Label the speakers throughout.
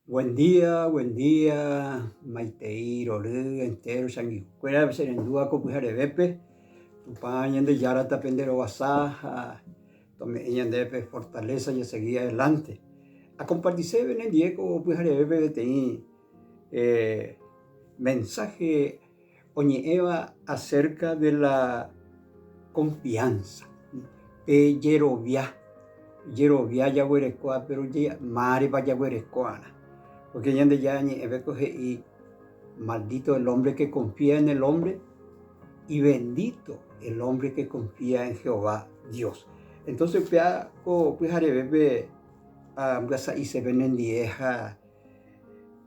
Speaker 1: Buen día, buen día, maitei rory entero che angirũkuéra che rendúva ko pyharevépe. Tupã Ñandejára tapenderovasa ha tome'ẽ ñandéve pe fortaleza jasegi adelante. Akompartise nendive ko pyharevépe peteĩ eh, mensaje oñe'ẽva acerca de la confianza, pe jerovia, jerovia jaguerekóva péro márepa jaguereko'arã. Pórke Ñandejára ñe'ẽme ko he'i, Maldito el hombre que confía en el hombre y bendito el hombre que confía en Jehová Dios. Entonces upéva ko pyharevépe ambyasa'iseve nendie ha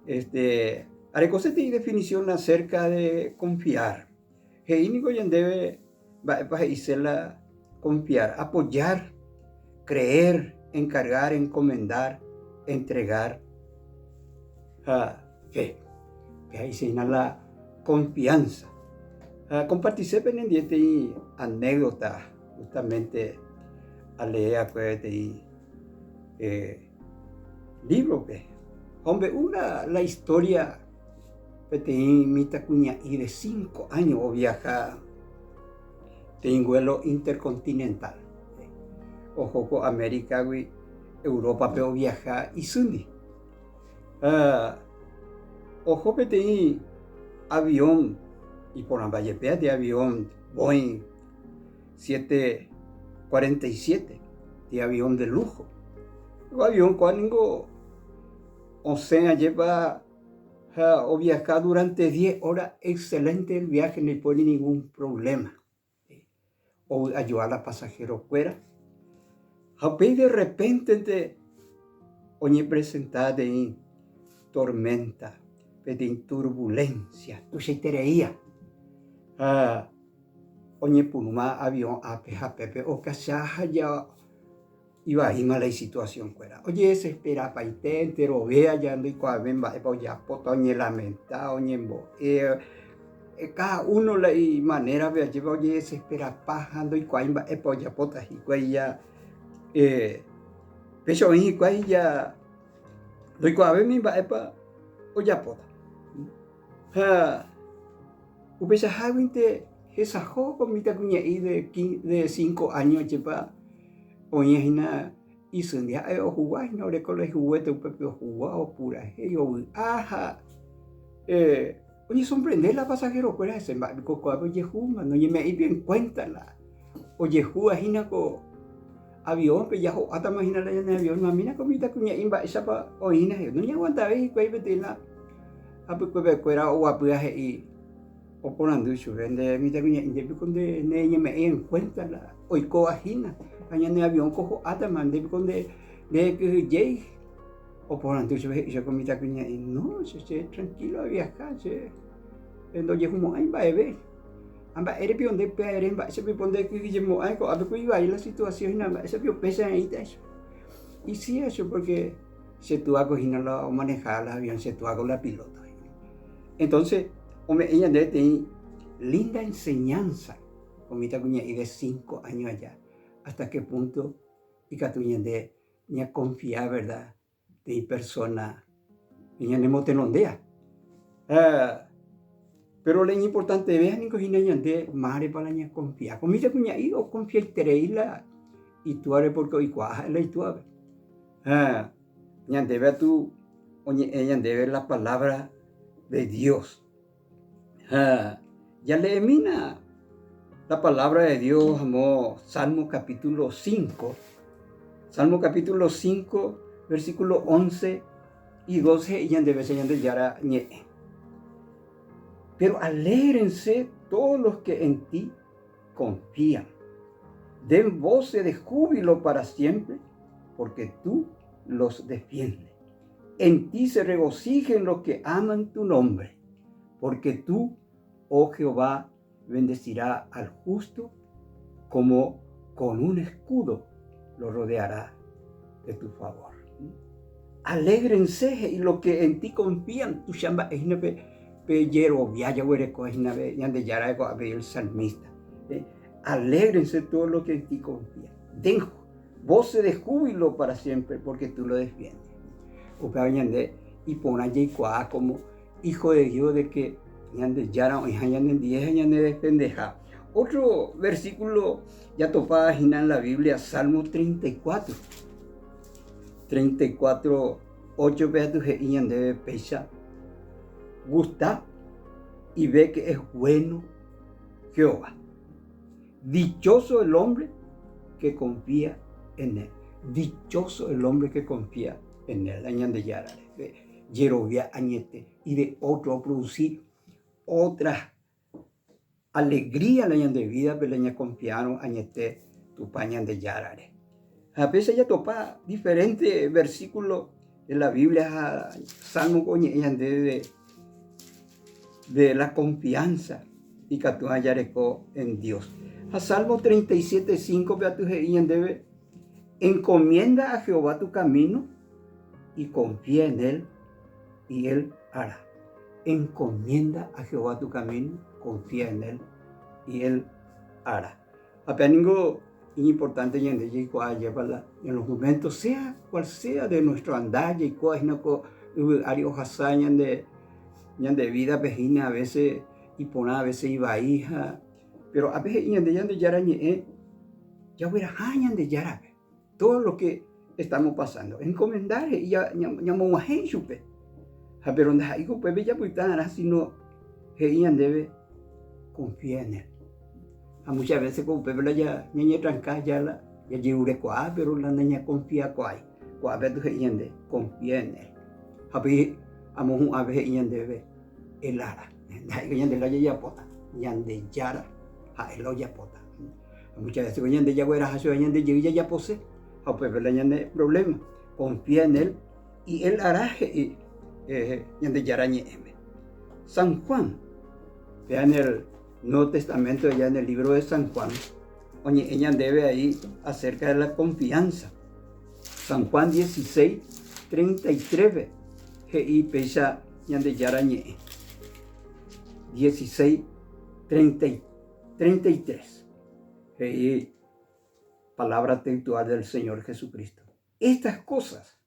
Speaker 1: Este, arekose definición acerca de confiar. He'i niko ñandéve mba'épa he'ise la confiar, apoyar, creer, encargar, encomendar, entregar ha fe. Péa he'ise hína la confianza. Ha compartise penendie peteĩ anécdota justamente alee akue peteĩ eh, Lívrope ombe'u la istória peteĩ mitãkuña'i de cinco áño oviaha peteĩ vuélo intercontinental. Oho ko Américagui Európape oviaha isýndi. Ha oho peteĩ avión iporãmba jepe ate avión Boeing 747 de avión de lujo. Ko avión kóa ningo osẽ ajépa ha oviaja durante 10 horas excelente el viaje ndaipóri ningún problema. Ovy'ajoa la pasajerokuéra ha upéi de repéntente oñepresenta peteĩ tormenta, peteĩ turbulencia tuichaitereía ha Oñepyrũma aviõ ápe ha pépe okacha ha ja ivaíma la isituasionkuéra. Ojedesesperapaite enterove aja ndoikuaave mba'épa ojapóta, oñelamenta, oñembo'e, káda uno la imanérape ajépa ojedesesperapa ha ndoikuaái mba'épa ojapóta hikuái ja péicha oĩ hikuái ja ndoikuaavémi mba'épa ojapóta. Ha upeichaháguinte hesaho ko mitãkuña'i de cinco áño ajépa oĩ hína isýndi. Ha'e ohuga hína oreko la ihuguéte upépe ohuga, opurahéi, ovy'a ha oñesorprende la pasajerokuéra hese mba'e piko ko'ápe ojehúma, noñeme'ẽipe en kuénta la ojehúva hína ko aviónpe, ja ho'átama hína la ñane avión, mamína ko mitãkuña'i mba'éichapa oĩ hína he'i. Noñeaguantavéi hikuái peteĩ la Hapykuepekuéra oguapýva he'i oporandu chupe, Nde mitãkuña'i, nde piko nde neñeme'ẽi en cuenta la oikóva hína ha ñane avión ko ho'átama, nde piko nde ndekyhyjéi? Oporandu chupe he'i chupe ko mitãkuña'i, No, che, che tranquilo aviaha, che ndojehumo'ãi mba'eve. Ha mba'ére piko nde upéva ere, mba'éicha piko ndekyhyjemo'ãi ko'ápe ko ivai la situación hína, mba'éicha piko péicha reĩta chupe. Y si hecho porque Che túako hína la omaneha la avión, che túako la piloto. Entonces, ome'ẽ ñandéve peteĩ linda enseñanza ko mitãkuña'i de cinco años aja, hasta qué punto ikatu ñande ñaconfia, verdad, peteĩ persona ñanemotenondéa. Péro la iñimportantevéva ningo hína ñande márepa la ñakonfia. Ko mitãkuña'i okonfiaiterei la itúare pórke oikuaa ha'e la itúape. Ha ñandéve katu oñe'ẽ ñandéve la palávra de Dios. Ha jaleemína la palávra de Dios amo Salmo capítulo 5. Salmo capítulo 5, versículo 11 y 12 he'i ñandéve che Ñandejára ñe'ẽ. Pero alégrense todos los que en ti confían. Den voces de júbilo para siempre, porque tú los defiendes. En ti se regocijen los que aman tu nombre, porque tú, oh Jehová, bendecirá al justo como con un escudo lo rodeará de tu favor. Alégrense he'i lo que en ti confían, tuicha mba'e hína pe pe jerovia jaguereko hína pe Ñandejára ko'ápe el salmista. Alégrense todos los que en ti confían. Den voces de júbilo para siempre porque tú lo defiendes. Upéva ñande Iporã jaikuaa como hijo de Dios de que Ñandejára oĩha ñanendie ha ñanedefendeha. Otro versículo jatopa hína en la Biblia, Salmo 34. 34, 8 pe atu he'i ñandéve péicha, Gusta y ve que es bueno Jehová. Dichoso el hombre que confía en él. Dichoso el hombre que confía en él. La Ñandejára jerovia añete y de otro oproduci otra alegría la ñande vida-pe la ñaconfiárõ añete Tupã Ñandejárare. Ha péicha jatopa diferente versículo de la Biblia ha Salmo oñe'ẽ ñandéve de la confianza ikatúva jareko en Dios. Ha Salmo 37, 5-pe aty he'i ñandéve, Encomienda a Jehová tu camino y confía en él y él hará. Encomienda a Jehová tu camino, confía en él y él hará. Ha péa ningo iñimportante ñande jaikuaa ajépa la en los momentos sea cual sea de nuestro andar jaikóva hína ko yvy ári ohasa ñande ñande vida-pe hína a veces iporã a veces ivai ha pero ápe he'i ñande Ñandejára ñe'ẽ jagueraha Ñandejárape todo lo que estamos pasando encomendar he'i ñamog̃uahẽ ichupe ha pero ndaha'éi upépe japyta'arã sino he'i ñandéve confía en él ha muchas veces ko upépe la ñañetranka ja la jajerurekuaa pero la nañakonfiakuaái ko'ápe katu he'i ñande confía en él ha pe amohu'ãve he'i ñandéve él hará ndaha'éi ko ñande la jajapóta Ñandejára ha'e la ojapóta ha muchas veces ko ñande jagueraha chupe ñande jey jajapose ha upépe la ñane problema confía en él y él hará he'i Ñandejára ñe'ẽme San Juan péa en el Nuevo Testamento allá en el libro de San Juan oñe'ẽ ñandéve ahí acerca de la confianza. San Juan 16, 33-pe he'i péicha Ñandejára ñe'ẽ. 16, 33 he'i palabra textual del Señor Jesucristo. Estas cosas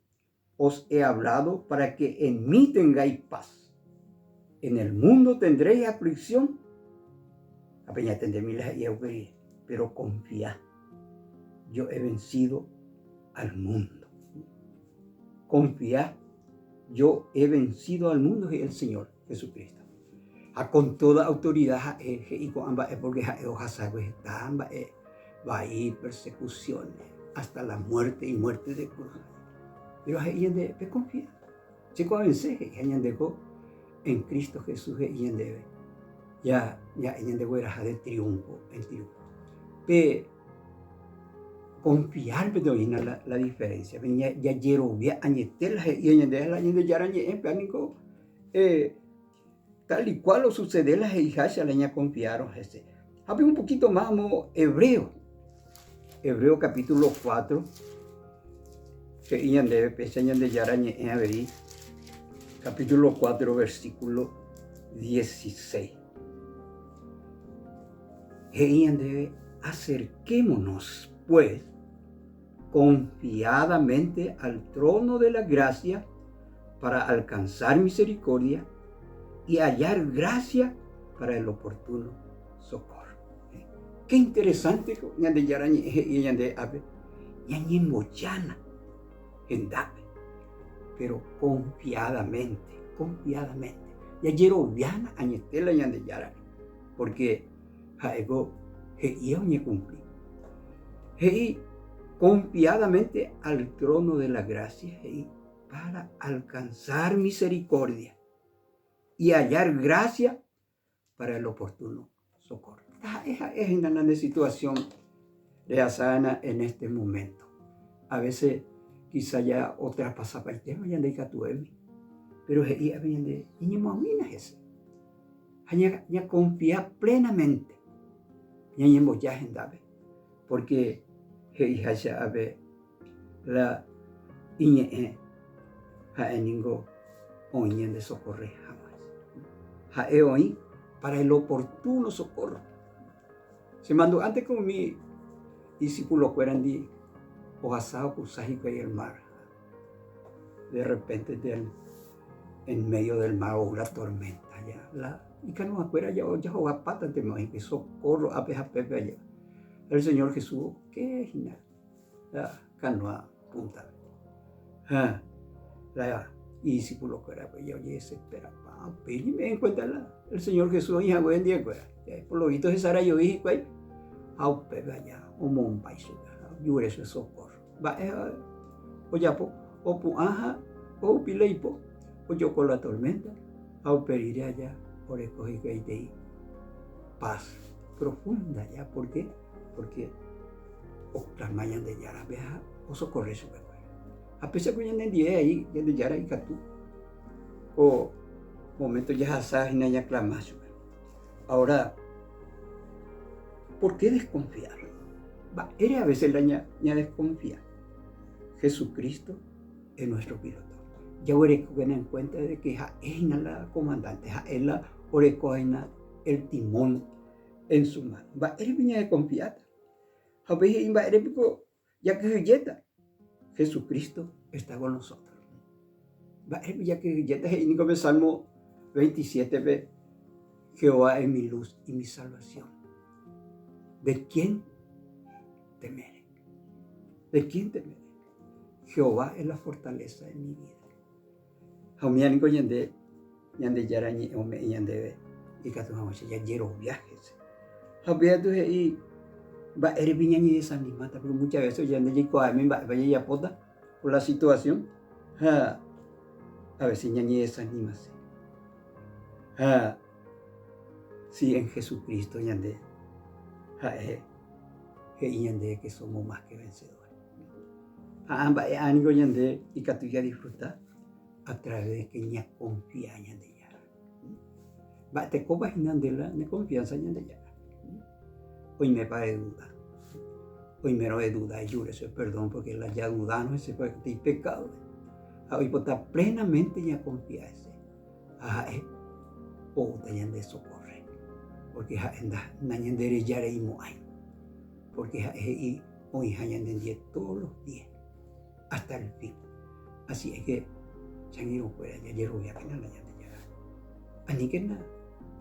Speaker 1: os he hablado para que en mí tengáis paz. En el mundo tendréis aflicción. Ha peñatendemi la he'íva upe rire, pero confiad, yo he vencido al mundo. Confiad, yo he vencido al mundo, he'i el Señor Jesucristo. Ha con toda autoridad ha'e he'i ko'ã mba'e porque ha'e ohaságui heta mba'e vai, persecuciones, hasta la muerte y muerte de cruz. Pero he'i ñande, peconfia, che ko avense, he'i ha ñande ko en Cristo Jesús he'i ñandéve, ya ña'e ñande gueraha de triunfo en triunfo. Pe confiar pe oĩna la, la diferencia, pe jajerovia añete la he'i ñande la Ñandejára ñe'ẽ, pe niko eh, Tal y cual osucede la he'iháicha la ñakonfiárõ hese. Ha pe un poquito más amo Hebreo. Hebreo capítulo 4. He'i ñandéve péicha Ñandejára ñe'ẽ avei. Capítulo 4 versículo 16. He'i ñandéve, acerquémonos pues confiadamente al trono de la gracia para alcanzar misericordia y hallar gracia para el oportuno socorro. Qué interesante Ñandejára ñe'ẽ he'i ñande ápe, ñañembojána hendápe, pero confiadamente, confiadamente. Jajeroviána añete la Ñandejárare, porque ha'éko he'íva oñekumpli. He'i confiadamente al trono de la gracia, he'i para alcanzar misericordia y hallar gracia para el oportuno socorro. Ha'e ha'e hína la nde situación rehasána en este momento. A veces quizá ya otraspasapaitéma ñande ikatuémi, pero he'i avei ñande ñañemoag̃uína hese ha ñakonfia plenamente ñañemboja hendápe, porque he'iháicha ave La iñe'ẽ ha'e ningo oĩ ñande socorre hag̃ua. Ha'e oĩ para el oportuno socorro. Che mandu'ánte ko umi discípulo-kuérandi ohasa okrusa hikuái el mar. De repente. En medio del mar ou la tormenta ja la ikanoakuéra ja ojahogapátantema oĩ pe socorro ápe ha pépe aja. El Señor Jesús oke hína la kanoa púntape. Ha la idiscipulokuéra pe ja ojedesesperapa. Upéi oñeme'ẽ en cuenta la el Señor Jesús oĩ hague hendivekuéra. Ja por lo visto hesarái oĩ hikuái ha upépe aja omombái chupe ha ojure chupe socorro. Mba'e ojapo? Opu'ã ha ohupi la ipo, ojoko la tormenta ha upe rire aja oreko hikuái peteĩ paz profunda ja. ¿Por qué? Porque oklama Ñandejárape ha osokorre chupekuéra. Ha péicha ko ñanendie ahí Ñandejára ikatu ko momento jahasa hína ñaklama chupe. Ahora, ¿por qué desconfiar? Mba'ére a veces la ñadesconfia? Jesucristo es nuestro piloto. Jaguerekókena en cuenta de que ha'e hína la comandante, ha'e la oreko hína el timón en su mano. Mba'érepa ñadeconfiáta? Ha upéi he'i mba'ére piko jakyhyjéta? Jesucristo está con nosotros. Mba'érepa jakyhyjéta? He'i niko pe Salmo 27-pe, Jehová es mi luz y mi salvación. ¿De quién temeré? ¿De quién temeré? Jehová es la fortaleza de mi vida. Ha umíva niko ñande Ñandejára ñe'ẽ ome'ẽ ñandéve ikatu hag̃uáicha jajerovia hese. Ha upéva katu he'i mba'érepa ñañedesanimáta, porque muchas veces ñande jaikuaámi mba'épa jajapóta por la situación ha a veces ñañedesanimase. Ha si en Jesucristo ñande ha'e he'i ñandéve que somos más que vencedores. Ha ã mba'e ã niko ñande ikatu jadisfruta a través de que ñakonfia Ñandejára. Mba'etekópa hína nde la ne confianza Ñandejára? Oimépa eduda? Oimérõ eduda ejúre chupe perdón porque la jadudárõ hese peteĩ pecado ha oipota plenamente ñakonfia hese ha ha'e oúta ñande socorre porque ha'e nañanderejareimo'ãi porque ha'e he'i oĩha ñanendie todos los días hasta el fin. Así es que, che angirũkuéra, jajeroviákena la Ñandejára. Aníkena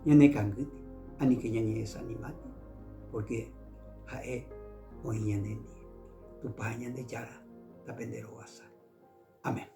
Speaker 1: ñanekangýti, aníke ñañedesanimáti, porque ha'e oĩ ñanendie. Tupã Ñandejára tapenderovasa. Amén.